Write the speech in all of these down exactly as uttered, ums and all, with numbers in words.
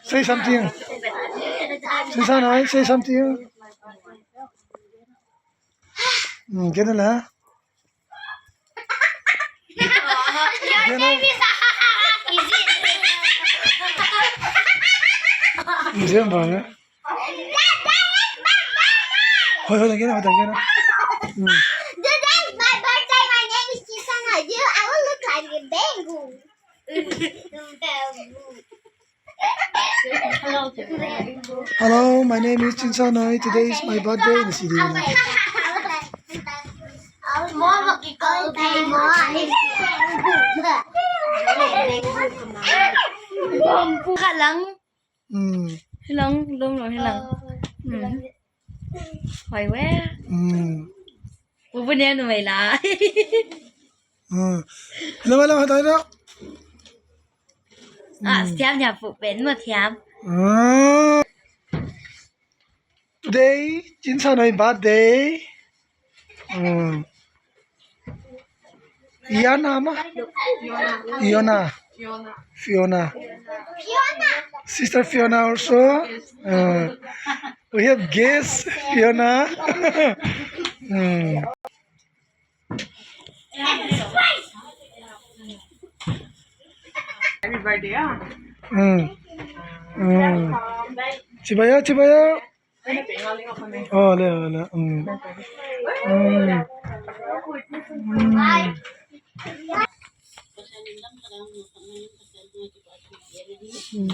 Say something. Cin Sa Noi, say something. Hmm, get it, huh? Your name is Is it, bro? Hold on, get it, hold on, get it. Hmm. Today is my birthday. My name is Cin Sa Noi. You, I will look like a bamboo. Hello, my name is Cin Sa Noi. Today is my birthday. Ini si Dina. Ka lang. Hmm. Hi lang, lum lo hi lang. Hmm. Hoih ve. Hmm. Pu bu nia nu mai la. Hmm. Hello, hello, hello, hello. Ah, hmm. Thiam nia pu pen mo thiam. Hmm. Today, Cin Sa Noi birthday. Hmm. Iana ma? Iona. Fiona. Sister Fiona also. Uh, we have guest Fiona. Hmm. Everybody, ah. Hmm. Hmm. Cibaya, cibaya. Oh, le, le. Mm. Mm. Mm.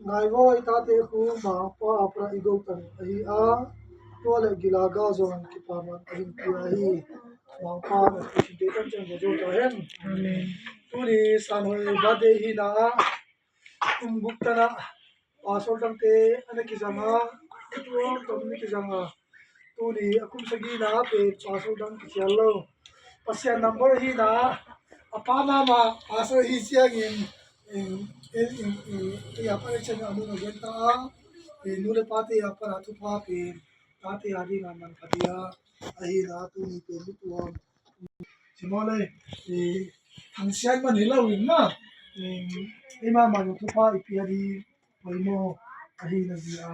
Ngai vaw, i tate khu Mangpa a pana i go tan ahi a, tua le gilaga zong kipaman a hin pia hi. Mangpa na khuisinte tan ciang va zo ta hen. Amen. Tuni San Hoi birthday hi na a, kum guk tan a pastor dangte a na kizang a, tuam tuam na kizang a, tuni a kum sagihna pen pastor dang kicial lo. Pasian number hi na a, a pa mahmah pastor hi ciangin, in, in, in, in, i a pa i cian a mun a gen ta a, in, nu le pate a pana thupha pen tate a ding a manpha dia ahi na, tuni pen mi tuam. Simon le, i, thangsiat man hi lo in na, in, i mahmah thupha i pia di poimawh ahi na zi a,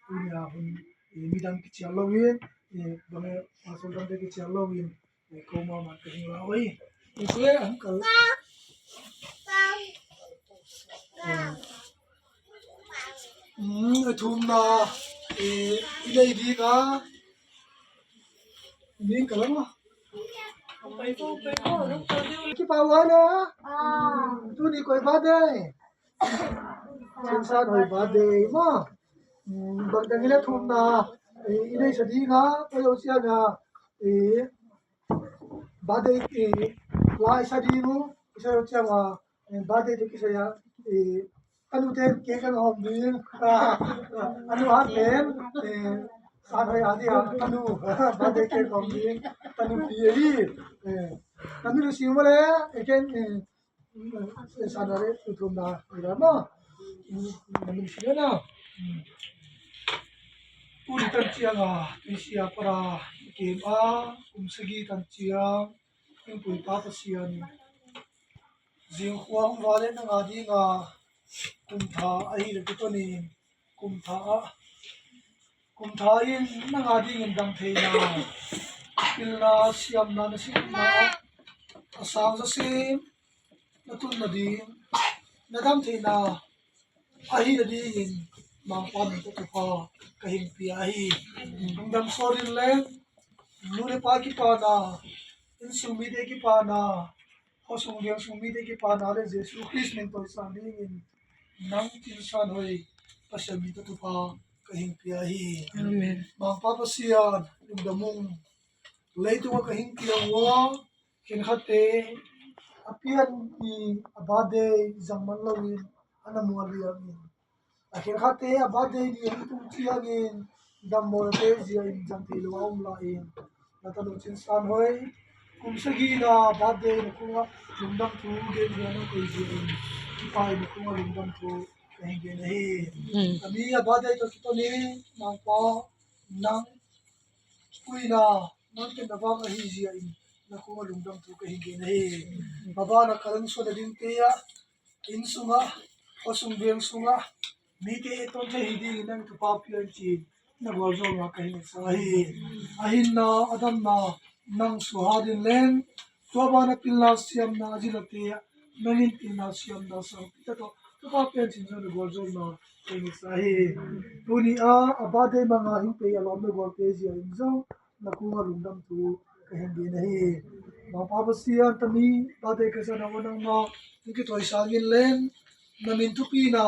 tuni a hun, i, midang kicial lo in, i, bang e, pastor dangte kicial lo in, i, ko mahmah ka hing la oi. I, ko e, ang kal. Mm, a thumna, i, i nei ding a. Ding ka lam a. Kipa wan a. Tuni koi birthday? Cin Sa Noi birthday maw. Mm, bang dang i le thumna, i, i nei sa ding a, koi lo sia na, i, birthday, i, lai sa ding u, i sa lo sia wa, i, birthday te ki sa ya, i, ka nu te ke ka hom ding, a, a nu hat pen, i, San hoi a dia, tanu. Birthday cake kong ding, tanu pi ahi. Eh, tanu lu siu male, again, eh, san hoi le, tu thum na, ira no. Tanu siu na. Tuni tan ciang a, tui sia para, kem a, kum sagi tan ciang, kum pui pa Pasian. Zing khua hong vale nang a ding a, kum tha ahi le tu tonin, kum tha a, kum tha in nang a dingin dam theina, pilna siamna na simna, a sang zasim na tunna ding, na dam theina ahi na dingin Mangpa min tawh thupha ka hing pia ahi. Lungdam sawrin le nu le pa kipana, innsung mite kipana, khuasung liangsung mite kipana le Jesu Khrist min tawh i sang dingin nang Cin San Hoi Pasian min tawh thupha ka hing pia ahi. Amen. Mangpa Pasian lungdam ung. Leitung a ka hing piang ua, khenkhatte a pian ni a birthday zang man loin a na mual liangin, a khenkhatte a birthday ni a hih tung ciangin dammawlnate zia in zang thei lo a om lai-in, na tanu Cin San Hoi kum sagihna birthday na kungah lungdam thu gen zia na koi zia in, kipai na kungah lungdam thu ka hing gen ahi. Mm. Ka mi a birthday tawh kitunin Mangpa nang kuina nang ken na vang ahi zia in na kungah lungdam thu ka hing gen ahi. Mabana ka langsuan a dingte ah, inn sungah, khuasung veng sungah mite etton thei hi dingin nang thupha pia in ci-in na gualzawlna ka hing sa ahi. A hinna a damna nang suha din leng, tua bana pilna siamna a zilate ah nangin pilna siamna sangpi ta tawh thupha pia in ci-in zong na gualzawlna ka hing sa ahi. Tuni a a birthday manga hing pei a lawm na gualte zia in zong na kungah lungdam thu ka hing gen ahi. Mangpa Pasian, tami birthday ka zang a nangma hong kitawi sangin leng na min thupina,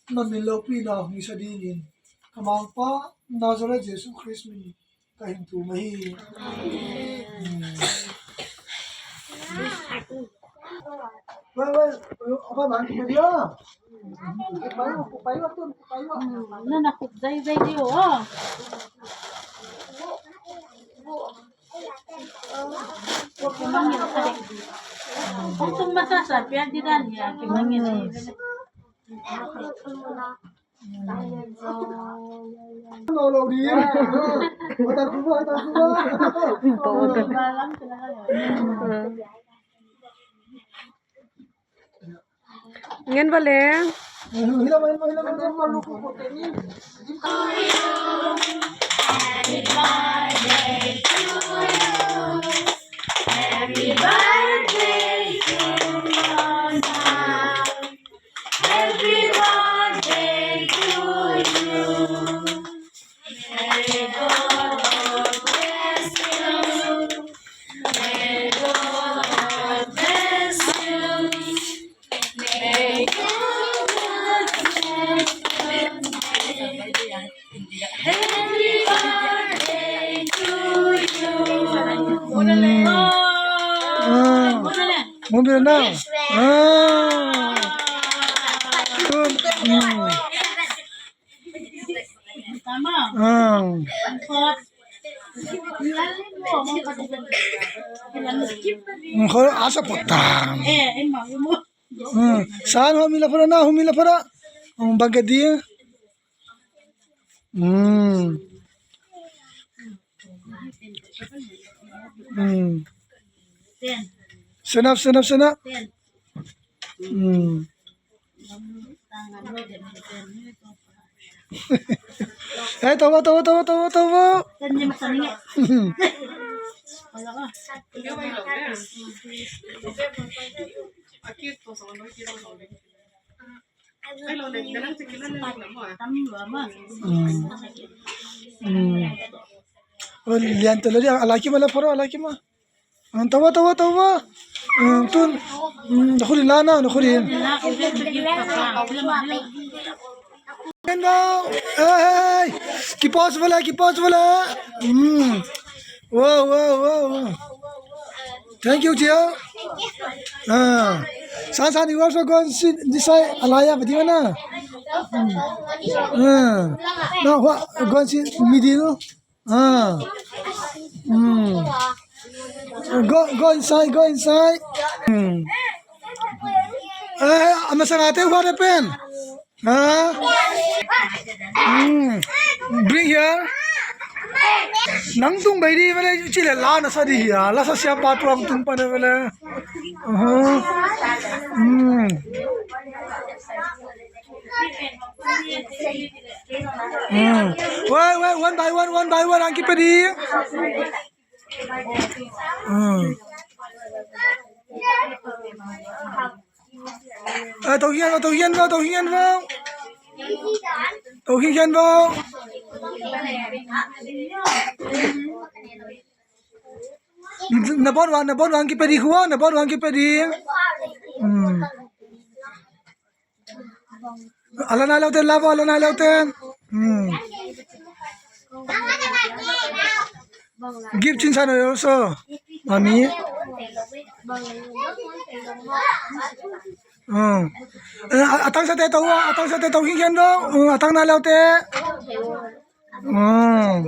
na min lopina hong i sa dingin ka Mangpa Nazareth Jesu Khrist min ka hing thum ahi. Amen. Wei, wei, apa bang kita dia? Payu, payu tu, payu. Hmm, na na kuk zai zai dia, oh. Kung masa sa pia di dan ya, kimangin. Ngen vale. Happy birthday to you. Happy birthday to you. May God bless you. May God bless you. May God bless you. Happy birthday to you. Ah. Mumbi na. Ah. Tun. Hmm. Ah. Hmm, khol asa potang. Hmm. San humi la phara na, humi la phara. Hmm, bagadi. Hmm. Hmm. Stand up, stand up, stand up. Hmm. Eh, tawa, tawa, tawa, tawa, tawa. Hmm. Hmm. Oh, lian tu lagi, a laki ma la phara, a laki ma. Hmm, tawa, tawa, tawa. Hmm, tun. Hmm, na khut in la na, na khut in. Hey, hey, hey. Kipak sebelah, kipak sebelah. Hmm. Wow, wow, wow, wow. Thank you, Tia. Ah. San, san, you also go and sit this side. Alaya, bagaimana? Hmm. Hmm. No, what? Go and sit middle. Ah. Hmm. Go, go inside, go inside. Hmm. Eh, a masangate, what happened? Ha? Hmm. Bring here. Nang tung bei di vele, ci le la na sa di hia, la sa siapa tuang tung pa na vele. Aha. Hmm. Hmm. Wait, wait, one by one, one by one, ang kipe di. Hmm. Eh, to hian vo, to hian vo, to hian vo. To hian vo. Na bon wang, na bon wang kipe di khua, na bon wang kipe di. Hmm. A la nai lo ten la vo, a la nai lo ten. Hmm. Give Chin San also. Mami. Hmm. Eh, a, a tang sa te to, a tang sa te to, hi hian vo. Hmm, a tang nai lo te. Hmm.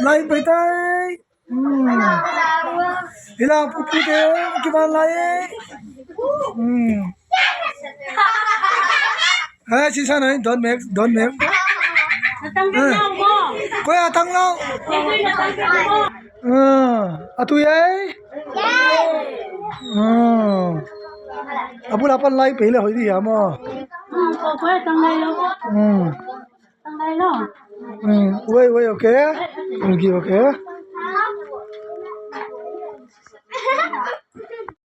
Lai pei tai. Hmm. Hi la pu pu te kivan lai. Hmm. Eh, Chin San oi, don't make, don't make. Eh. Koi a tang lo. Eh, a tui ai. Eh. A bul a pan lai pei le hoi di hia maw. Hmm. Hmm, wait, wait, okay. We'll give, okay.